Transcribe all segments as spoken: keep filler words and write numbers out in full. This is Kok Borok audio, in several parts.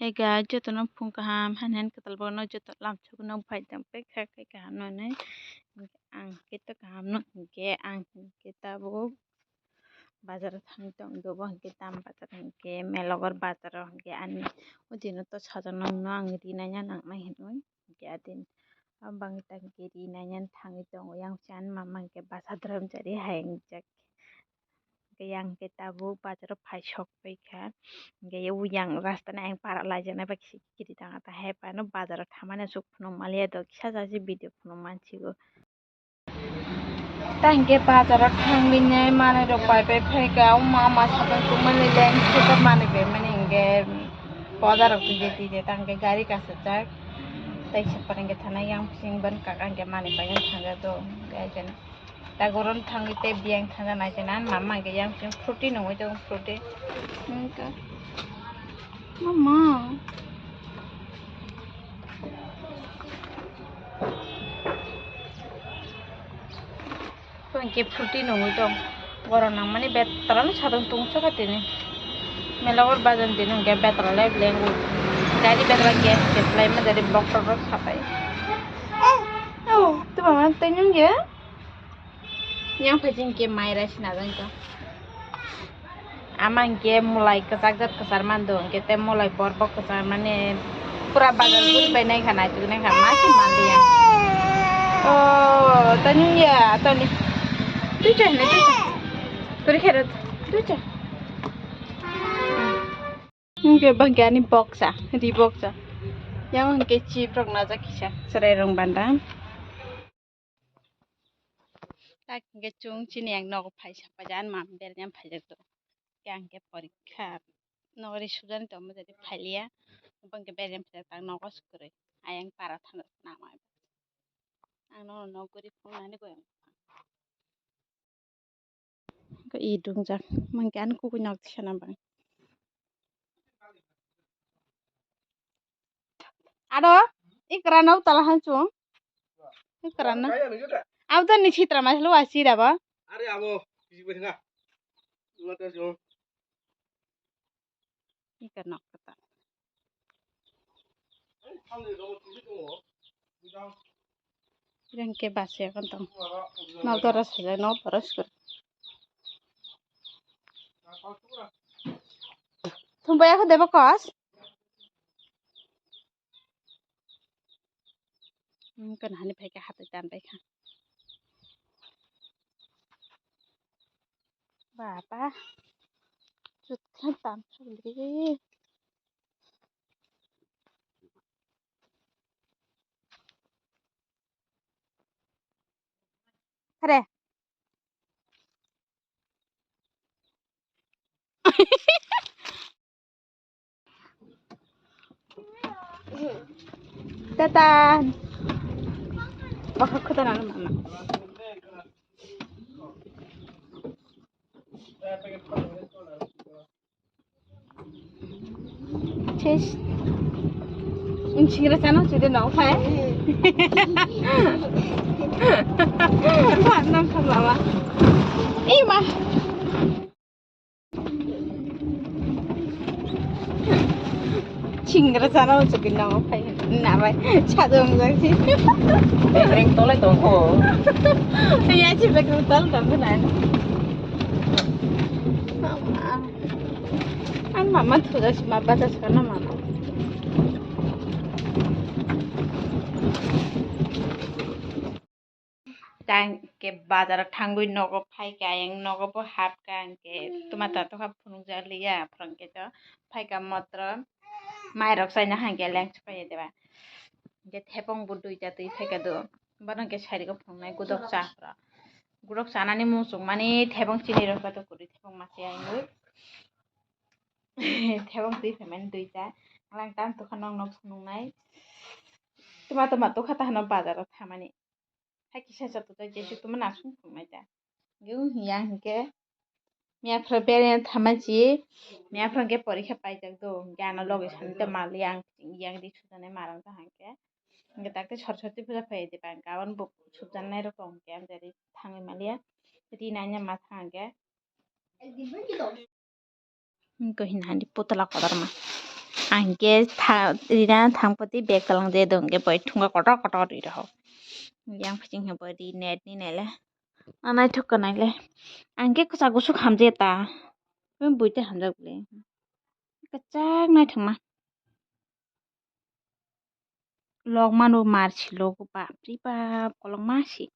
Hey guys, jotono phung kaham, han han kwtal bono joto lamsok no bai tang paikha, khe kaham no hinwi. Ang khe to kaham no hinkhe, ang hinkhe tabuk bazar o thangwi tong do, bo hinkhe tam bazar hinkhe Melogor bazar o hinkhe ani o dino to sajak nokno ang rinai ya nangnai hinwi hinkhe adin. Abang ta hinkhe rinai ya thangwi tongo, yang chan mama hinkhe basa dram chari hai hingjak. Hinkhe yang hinkhe tabuk bazar o phai sok paikha. Hinkhe yang rasta ni ayang para laijaknai bai kisa kiri tang ta hai phano bazar o thamani aswk phunuk maliya do kisa jasi video phunuk mansigo. Ta hinkhe bazar o thangwi nai manwi rok pai pai phaikha o mama satung tungmani leng sukha manwi bai mani hinkhe bazar rok tide tide ta hinkhe gari kasijak. Tei sokpani hinkhe thanai yang bising ban kaka hinkhe manwi pai thangjago. Tei jen Tagoro thangwi tei biyang thangna nai jena mama hinkhe yang sing fruity nungwi tongo fruity. Hinkhe mama. Hinkhe fruity nungwi tong. Borok nangmani betala no satung tungsukha tini. Melogor bazar tini hinkhe betala le beleng gari betala gas gas lai ma jadi boktok rok sapai. Oh, tu mama tei nung ya? Yang phai chini ke mai rai sina jang ka. Ama hinkhe mulai kwchak jat kwchar mando hinkhe tei mulai borok kwchar mani pura bazar guri bai nai kha naituk nai kha ma se mandi ya. Oh, tani ya tani. Tui cha hinai tui cha. Turi khe tui cha. Hinkhe bangke ani boksa ri boksa. Yang hinkhe chip rok najak kisa chwrai rong banda. Tak hinkhe chwng chini yang nogo phaisa paja ani mam berjam phaijak do. Khe ang khe porikha nogo ri sujani tongma jadi phailia. Bangke berjam phaijak tak nogo se kwrwi ayang para thana nama. Ang nono nog guri phungnani goyang. I dungjak mangke ani kubui nok sana bang. Ado, ikrano tala han chung. Ikrano. Abo to ni sitra mas lo asira ba. Are abo, bisi bai nga. Lo to chung. Ikra nok kata. Rengke basi akan tong. Nok dora sila nok boros kor. Thumbai aku deba kos. Hmm, kan hani phaikha hatai tan phaikha. Baba. Chut khan tan chuli. Hare. Tata. Bakha khuda nang mama. Ches. Insingra chana chude nong phai. Pha nang kha mama. Ima. Chingra chana o chukwi nango phai na bai chado wng jak si. Bekreng tolai tongkho. Ya si bekreng tol tongkho na. Mama. An mama thuja si ma bacha sakna mama. Tang ke bazar o thangwi nogo phaikha, ayang nogo bo hapkha, ang ke tuma ta tokha phunukjak liya, phwrwng khe to phaikha motro mairok chaina hangkhe lengsu phaiya deba. Hingke thepong bo duita twi phaikha do, bono hingke sari o phunuknai gudok cha, gudok chanani muchungmani thepong chini rok to kwrwi thepong masiya hinwi thepong twi phaimani duita, lang tam tokha nokno phunuknai tuma tuma tokha tahano bazar o thamani. Hai kisa sa tuta jesu tuma nasung phungnai ta. Ge wng hiya hingke miya phra bere thamansi miya phra hingke porikha paijak do hingke ano loge sani ta mali ang yang di sujane marang ta hingke hingke takte sor sor ti puja phai di bang kawan bo subjan nai rok hingke ang jari thangwi maliya ri nanya ma thang hingke. Hingke hinani putla kotorma. Ang khe tha-, rina thangpati bag talang je dong khe bai thunga kotor kotor ri rok. Yang phi ching khe bai ri net ni naile. A naithok ka naile. Ang khe kwchak kuchuk hamjai ta. Bui tei hamjak le. Kwchak naithok ma. Lok mano mar si logo bapri bap kolok ma si.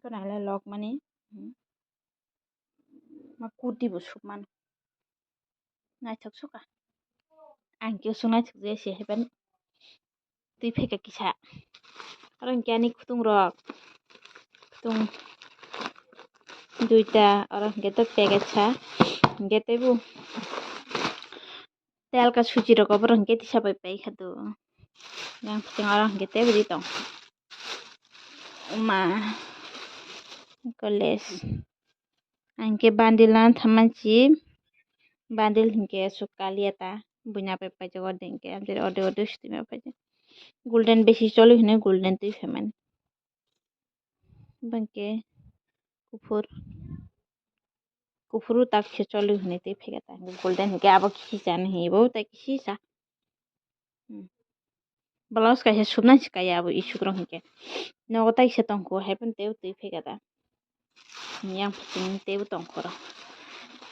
Ko naile lok mani. Hmm. Ma kurti bo suk mano. Naithok suka. Ang khe usung naithok je se heben. Twi pheka kisa. Oro hwnkhe ani khutung rok. Khutung duita, oro hwnkhe to packet sa. Hwnkhe teibo telka suji rok oborok hwnkhe tisa pai pai kha do. Yang phutung oro hwnkhe teibo ri tong. Ma college. Ang khe bundle na thamansi, bundle hinkhe aswk kaliya ta, buina pai paijak orde hinkhe, amtwini orde orde swtwi ma paijak. Golden besi choli hwnwi golden twi phaimani. Bangkhe kuphur, kuphuru tak se choli hwnwi twi phaikha ta, golden hinkhe abo kisi chani hinwi bo tai kisi cha. Hmm. Blouse kaisa subnai se kaya abo isuk rok hinkhe. Nogo tai se tongkho, hai phano teibo twi phai kha da. Yang phuching teibo tongkho rok.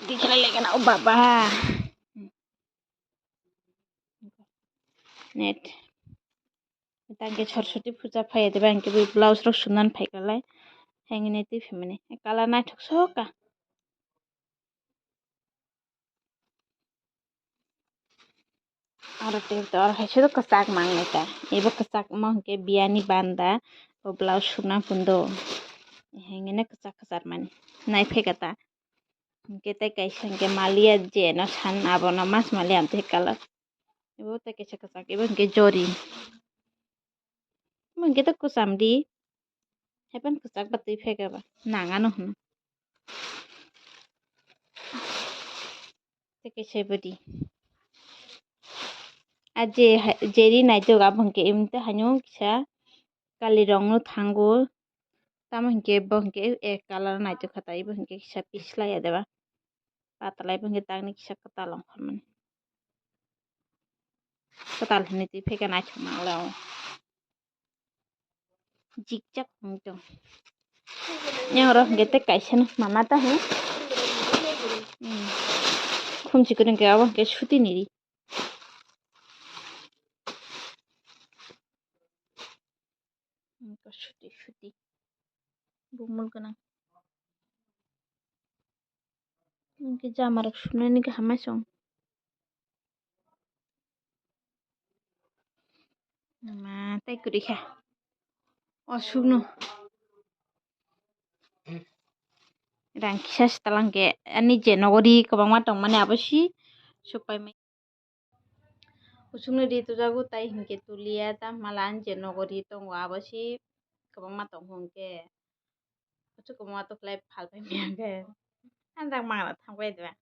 Dikhlai lai gana, o baba. Hmm. Net. Tangke Saraswati puja phai de bangke bui blouse rok subnani phai kha lai. Hai hwnwi twi phai mani. Colour naithok sok kha. Aro tei oro hai se kwchak mang nai ta. Ebo kwchak mo hwnkhe biyani banda, o blouse sukna pundo. Hengene kwchak kwchar mani. Nai phai kha ta. Hwnkhe tei kaisa hwnkhe maliya je no san abono mas maliya amtwi colour. Ebo tei kaisa kwchak, ebo hwnkhe jori. Omo hwnkhe to kwcham di. Haiphano kwchak ba twi phai kha ba. Nang ano hwno. Tei kaisa bo di. A je ha-, jeri naitok abo hwnkhe emte haino kisa kali rok no thango. Tamo hwnkhe bo hwnkhe ek colour naitok kha tai, bo hwnkhe kisa pislai ya deba. Patalai bo hwnkhe tangni kisa kwtal ongkhormani. Kwtal hwnwi twi phai kha naithok manglai o. Jikjak wng tong. Yang oro hwnkhe tei kaisa no mama ta he. Hmm. Khumsi kwrwng khe abo hwnkhe suti ni ri. Hmm, suti, suti. Bumul gwnang. Hwnkhe jamarok sumnani kaham ma chwng. Ma tei kwrwi kha. O sukno. Rang kisa se talang khe ani je nogo ri kwbangma tongmani abo si suk pai mai. Usukno ri tujago tai hinkhe tuliya, tamo mala ani je nogo ri tongo abo si kwbangma tong hwnkhe. Kuchuk kwbangma tokhlai phalpai maya khe. Ang jak mangna thangbai dwa.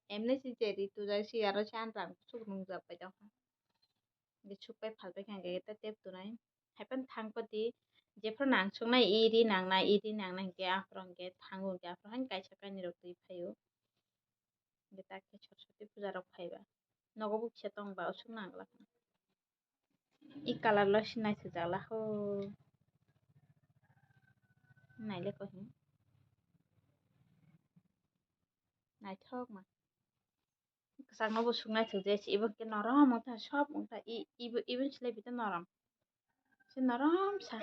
Emne si je ri tujak si aro si ang rang kuchuk nungjak pai tong kha. Hwnkhe sukpai phalpai kha hwnkhe ta tep tunai. Haiphano thangpati jephru nang suknai, i ri nangnai, i ri nangnai hwnkhe aphuru hwnkhe thango hwnkhe aphuru haino kaisa kainwi rok twi phaio. Hwnkhe ta khe Saraswati puja rok phaiba. Nogo bo kisa tongba usuk nang glak. I colour lo se naithok jak la ho. Naile koi hwn. Naithok ma. Kwchak no bo suk naithok je se, ibo hwnkhe norom wngkha, soft wngkha, i, ibo, ibo slai bi tei norom. Se norom sa.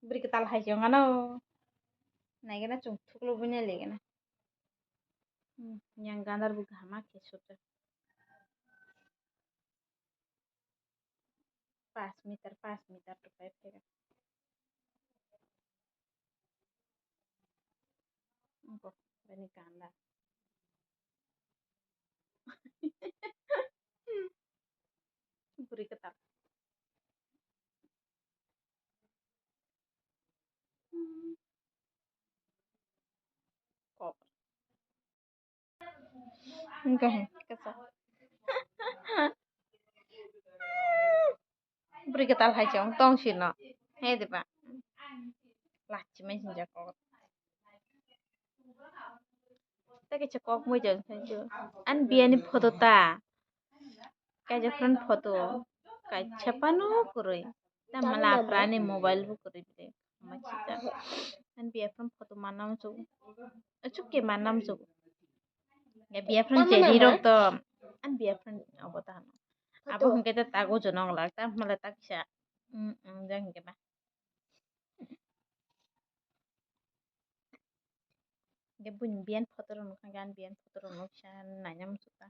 Bwrwi kwtal hai se wngano. Naigena chwng thuklo buina legena. Hmm, yang gandar bo kaham ma khe sukjak. Pas meter, pas meter to pai phai. Bo, bini ganda. Bwrwi kwtal. Kok. Hwnkhe kisa. Bwrwi kwtal hai se wng tong sino. He diba? Lachimai sinjak kok. ta kaisa kok mui jang khajo. Ani biyani photo ta. Kaisa friend photo. Kaisa phano kwrwi. Ta mala aprani mobile bo kwrwi bile. Machita. Ani biya friend photo manam chu. Achuk ke manam chu. Ya biya friend cheri rok to. Ani biya friend obo ta hano. Abo hwnkhe ta tago jonok lak ta mala ta kisa. Mm, mm, jang hwnkhe ba. Hwnkhe buini biyan photo rok nukha, ani biyan photo rok nuksa naina muchukha.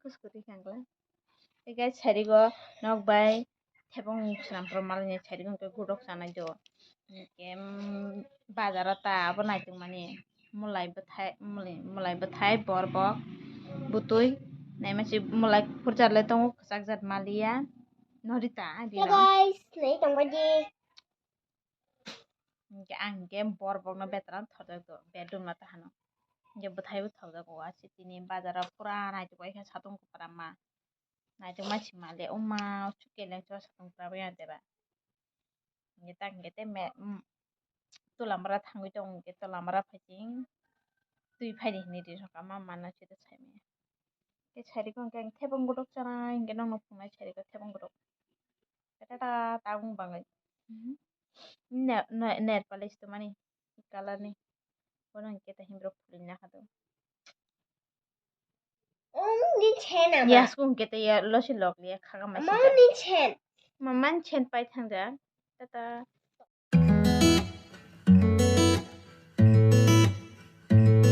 Kuskuri khangla. Tei guys, sarigo nok bai thebong swnam pro malni sarigo hwnkhe gudok chanai do. Hwnkhe, mm, bazaro ta abo naitokmani mulai bwthai, mulai, mulai bwthai borbok butui naimasi mulai khurjak le tongo kwchak jat maliya. Norita, Hey guys, nai tongbaidi. Hingke ang hingke borbokno betara thorjak do, bedroom no tahano. Hingke bwthai bo thorjak o, asitini bazaro pura naitugwi khe satung kwpra ma. Naitugma sima le, o ma, chuk keleng cho satung kwpra bai ya deba. Hingke tak hingke te me, um, tolamra thangwi tongo, hingke tolamra phaising twi phaidi hinwi ri rok ama mano chwla sai maya. Hingke sari ko hingke ang thebong godok chanai, hingke nokno phunai sari ko thebong godok. Kata ta tabung bangai. Mhm. Ne, ne, nail polish to mani color ni. Bono hingke ta himrok phulina kado. Ong ni chen ama. Yes, ko hingke ta ya losi lok liya khaga ma Ama sida. Ni chen. Mama ni chen pai thang ja. Tata.